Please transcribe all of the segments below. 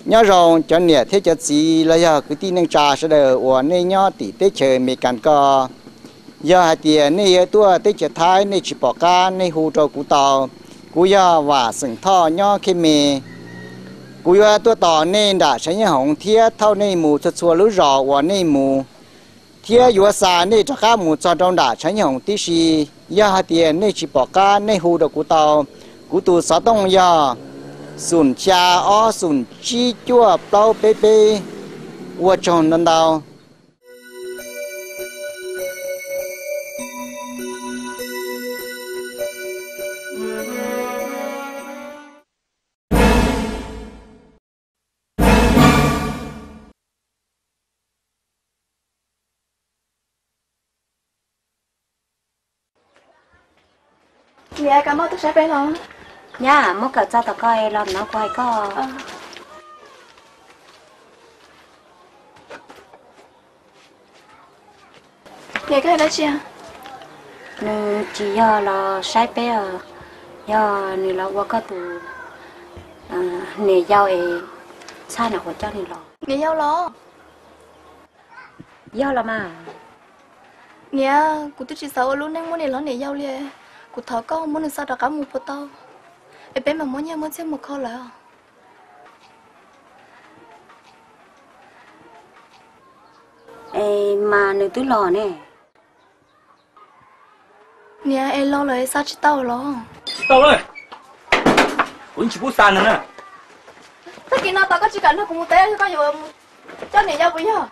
Nyob zoo cov niam thiab cov txiv los yog kwv tij neej tsa sawv daws uas nej nyob tim teb chaws Amelikas ko. Yog hais tias nej yuav tuaj teb chaws Thaib nej tsis pom qab nej hu rau kuv tau. Kuv yog Vam xeem Thoj nyob Khej Me. Kuv yuav tuaj tos nej nram Tshav Yeeb Hoov thiab thauj nej mus txhua txhua lub zos uas nej mus, thiab yuav xa nej rov qab mus txog rau nram Tshav Yeeb Hoov tib si. Yog hais tias nej tsis pom qab nej hu rau kuv tau. Kuv tus xov tooj yog xoom xya ob xoom tsib cuaj plaub peb peb. Ua tsaug ntau ntau. Niam, koj muab tus saib peb los. Nyab, muab kawm txog tom koj los no kuv hais koj. Niam, koj hais dab tsi? Nws tsis yog los saib peb os, yog nws los ua koj tus niam yau es txhaj nws qhuav coj nws los. Niam yau los? Yog los mas. Niam, kuv twb tsis xav ua lub neej muaj niam hlob niam yau li. Kuv thov koj muab nws xa rov qab mus puas tau? Es peb mam muab nyiaj muab txiaj mus kho lawv. Es mas nws twb los ne. Niam, es los lawm xa tsis tau los? Tsis tau lawm, kuv yeej tsis pub xa nws na. Tag kis no tos koj tsis kam nrog kuv mus teb, koj yuav mus coj niam yau puas yog?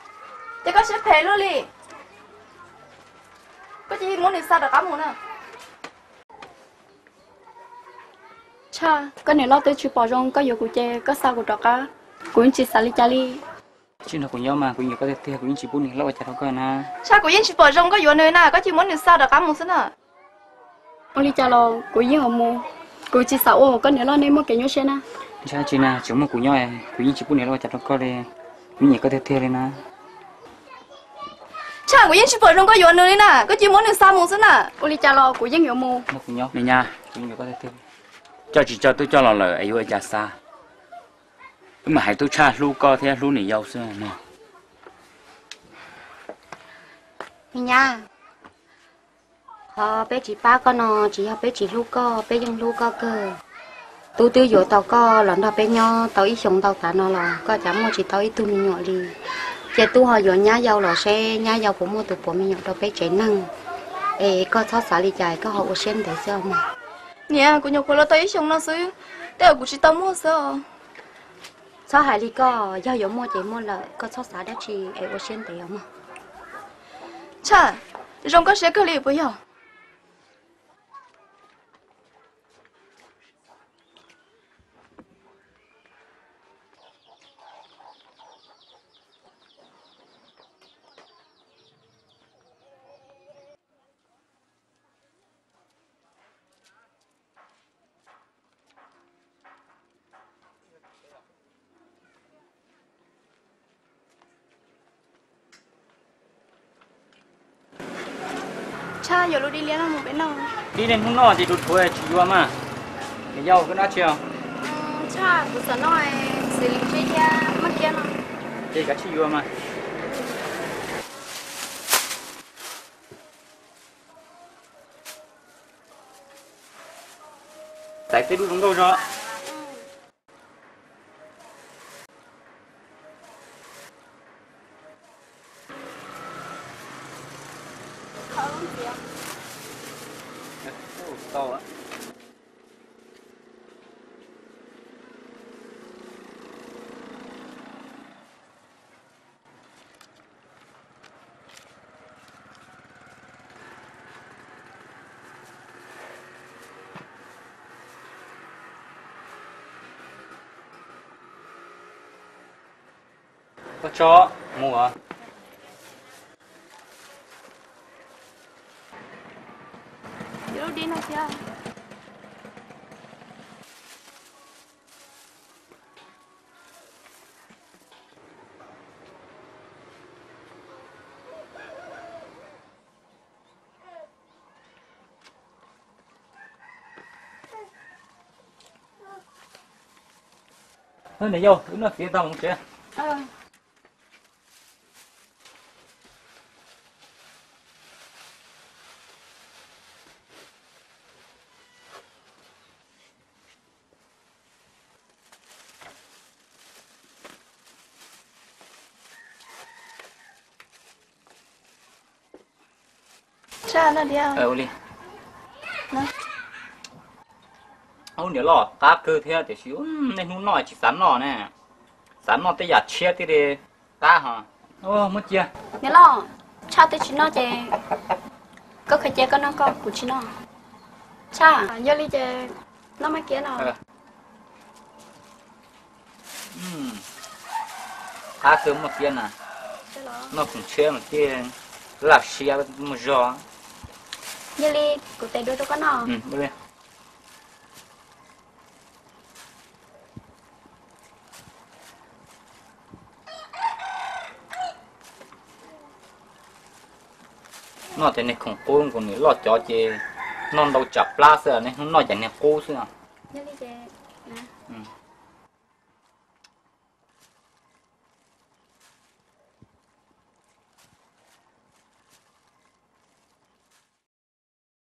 Ces koj siab phem luaj li, koj cia li muab nws xa rov qab mus na. Tshaj, koj niam loj twb tsis pom zoo koj yuav kuv ces koj xa kuv rov qab, kuv yeej tsis xav li cas li. Tsis nrog kuv nyob mas kuv yuav koj tiag tiag, kuv yeej tsis pub niam loj ua cas rau koj na. Tshaj, kuv yeej tsis pom zoo koj yuav nws na, koj cia li muab nws xa rov qab mus xwb na. Ua li cas los kuv yeej yuav mus, kuv tsis xav ua koj niam loj nej muaj kev nyuaj siab na. Tsis na, tseem muaj kuv nyob, kuv yeej tsis pub niam loj ua cas rau koj li, kuv nyiam koj tiag tiag li na. Tshaj, kuv yeej tsis pom zoo koj yuav nws li na, koj cia li muab nws xa mus xwb na. Ua li cas los kuv yeej yuav mus. Niam, kuv nyob, kuv yeej yuav koj tiag tiag. Coj tsis coj twb coj los lawm es yuav ua cas xa? Wb mas hais tub Tshaj hlub koj thiab hlub niam yau xwb mog. Nyab, qhov peb tsis pab koj no tsis yog peb tsis hlub koj, peb yeej hlub koj kawg. Tub twb yuav tau koj los nrog peb nyob tau ib xyoos ntau tas no los koj cas muaj tsis tau ib tug me nyuam li. Ces tub ho yuav nyab yau los seb nyab yau puas muaj tus puas me nyuam rau peb tsev neeg. Es koj txhob xav li cas, koj ho ua siab ntev xwb os mog. Niam, kuv nyuam qhuav los tau ib xyoos no xwb, tej zaum kuv tsis tau muaj xwb os. Txhob hais li koj, yog yuav muaj ces muaj lawm, koj txhob xav dab tsi es ua siab ntev os mog. Tshaj, zoo koj siab kawg li puas yog? Tshaj, yuav lub dib liab no mus peb noj. Dib li hnub no ces dhuav dhuav tsis yuav mas. Niam yau, koj noj tsi os? Tshaj, kuv xav noj xws li ntseb thiab maj kiab no. Ces kav tsij yuav mas. Txais tej dub zoo nkauj zog. Koj tso mus os. Yuav lub dib no thiab. Niam yau, wb noj txiv tau mus tsev. Ua li, niam loj, qab kawg thiab tiam sis niaj hnub noj tsis xav noj ne, xav noj tej yam tshiab thiaj li qab ho. Muab cia. Niam loj, Tshaj twb tsis noj ces koj khaws cia koj noj koj, kuv tsis noj. Tshaj, yog li ces noj maj kiab no. Qab kawg maj kiab na, noj khoom tshiab mas thiaj laj siab muaj zog. Yog li kuv tes dua rau koj noj. Noj tej niag khoom qub nkaus niam loj cov ces noj ntau tsam plab xwb, niaj hnub noj cov niag qub xwb.